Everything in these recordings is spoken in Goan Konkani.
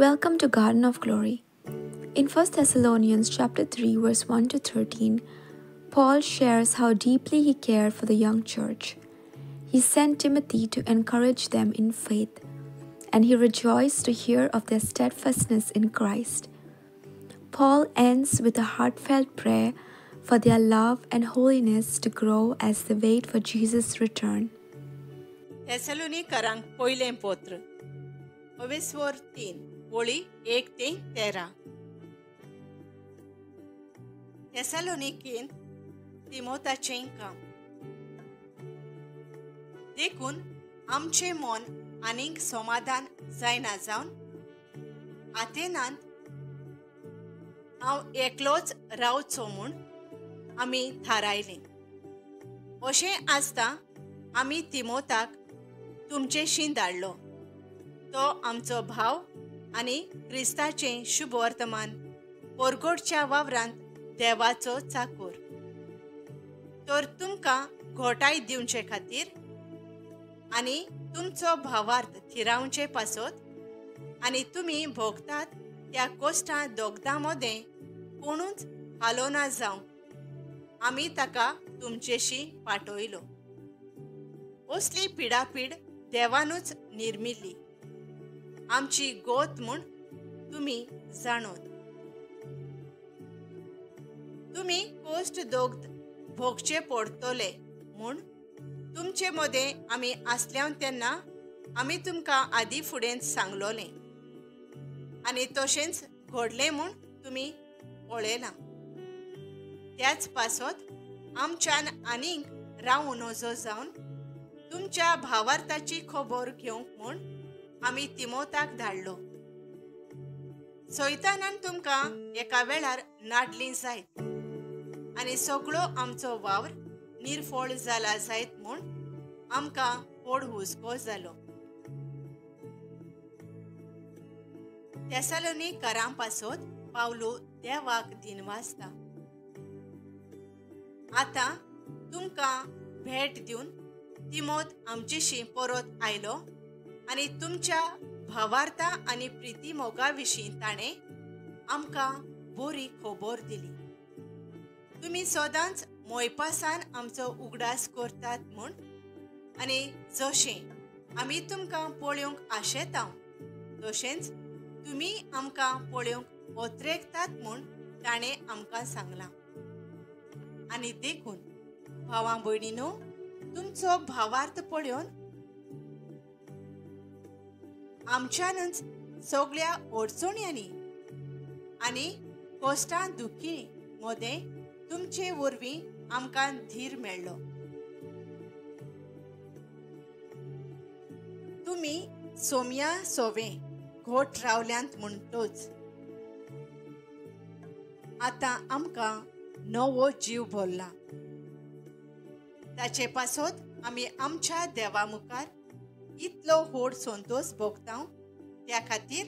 Welcome to Garden of Glory. In 1 Thessalonians chapter 3 verse 1 to 13, Paul shares how deeply he cared for the young church. He sent Timothy to encourage them in faith, and he rejoiced to hear of their steadfastness in Christ. Paul ends with a heartfelt prayer for their love and holiness to grow as they wait for Jesus' return. थेसलोनिकरांक पयलें पत्र अवेस्वर 3 वळी 1 ते 13. थेसलोनिकेंत तिमोताचें काम. देखून आमचें मन आनीक समाधान जायना जावन आथेनांत हांव एकलोच रावचो म्हूण आमी थारायलें. अशें आसता आमी तिमोताक तुमचेशी धाडलो. तो आमचो भाव आनी क्रिस्ताचें शुभवर्तमान परगटच्या वावरांत देवाचो चाकोर. तर तुमकां घोटाय दिवचे खातीर आनी तुमचो भावार्थ थिरावचे पासत आनी तुमी भोगतात त्या कोश्टां दोगदां मदें कोणूच हालोना जावंक आमी ताका तुमचेशी पाठयलो. असली पिडापीड देवानूच निर्मिल्ली आमची गोत म्हूण तुमी जाणोत. तुमी कोश्ट दोगद भोगचे पडटले म्हूण तुमचे मदें आमी आसल्याव तेन्ना आमी तुमकां आदी फुडें सांगलोलें आनी तशेंच घडलें म्हूण तुमी पळयलां. त्याच पासत आमच्यान आनीक रावूं नजो जावन तुमच्या भावार्थाची खबर घेवंक म्हूण आमी तिमोताक धाडलो. सैतानान तुमकां एका वेळार नाडली जायत आनी सगळो आमचो वावर निर्फळ जाला जायत म्हूण आमकां व्हड हुस्को जालो. थेसलोनिकरां पासत पावलू देवाक दिनवासता. आतां तुमकां भेट दिवन तिमोत आमचेशी परत आयलो आनी तुमच्या भावार्था आनी प्रिती मोगा विशीं ताणें आमकां बरी खबर दिली. तुमी सदांच मोयपासान आमचो उगडास करतात म्हूण आनी जशें आमी तुमकां पळोवंक आशेता तशेंच तुमी आमकां पळोवंक ओत्रेकतात म्हूण ताणें आमकां सांगलां. आनी देखून भावां भयणीनो, तुमचो भावार्थ पळोवन आमच्यानच सगळ्या अडचण्यांनी आनी कश्टां दुखी मदें तुमचे वरवीं आमकां धीर मेळ्ळो. तुमी सोम्या सोवे घोट रावल्यांत म्हणटोच आतां आमकां नवो जीव भरला. ताचे पासत आमी आमच्या देवा मुखार इतलो व्हड संतोश भोगता. त्या खातीर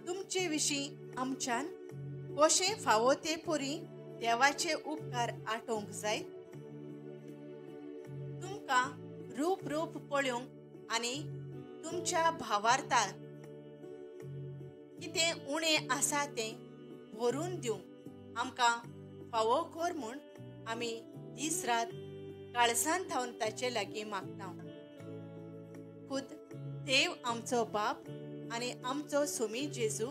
तुमचे विशीं आमच्यान कशें फावो ते परी देवाचे उपकार आठोवंक जाय. तुमकां रूप रूप पळोवंक आनी तुमच्या भावार्थाक कितें उणें आसा तें भरून दिवंक आमकां फावो कर म्हूण आमी दीस रात काळजान थावन ताचे लागीं मागता. खुद देव आमचो बाप आनी आमचो सुमी जेजू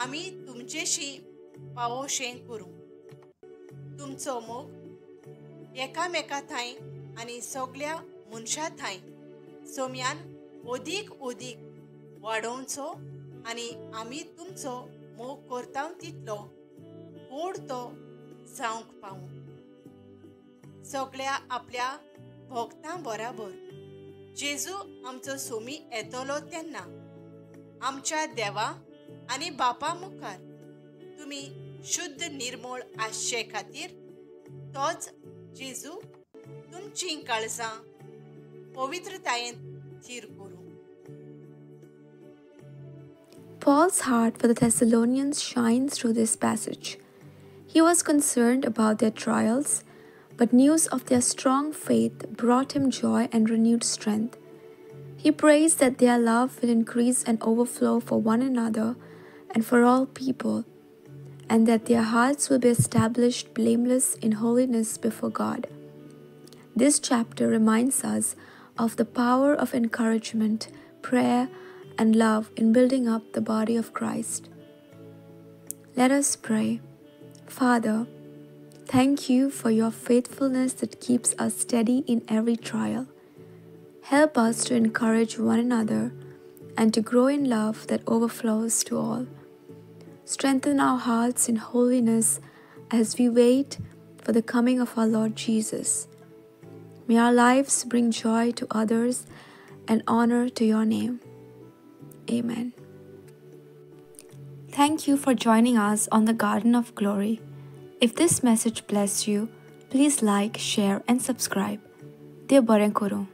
आमी तुमचेशी पावोशें करूं. तुमचो मोग एकामेका थांय आनी सगळ्या मनशां थांय सोम्यान अदीक अदीक वाडोवचो आनी आमी तुमचो मोग करता तितलो व्हड तो जावंक पावूं. सगळ्या आपल्या भोगतां बराबर जेजू आमचो सोमी येतलो तेन्ना आमच्या देवा आनी बापा मुखार तुमी शुद्ध निर्मोळ आसचे खातीर तोच जेजू तुमचीं काळजां पवित्रतायेन थीर करूं. Paul's heart for the Thessalonians shines through this passage. He was concerned about their trials, but news of their strong faith brought him joy and renewed strength. He prays that their love will increase and overflow for one another and for all people, and that their hearts will be established blameless in holiness before God. This chapter reminds us of the power of encouragement, prayer, and love in building up the body of Christ. Let us pray. Father, thank you for your faithfulness that keeps us steady in every trial. Help us to encourage one another and to grow in love that overflows to all. Strengthen our hearts in holiness as we wait for the coming of our Lord Jesus. May our lives bring joy to others and honor to your name. Amen. Thank you for joining us on the Garden of Glory. If this message blessed you, please like, share, and subscribe. Dev bareng koru.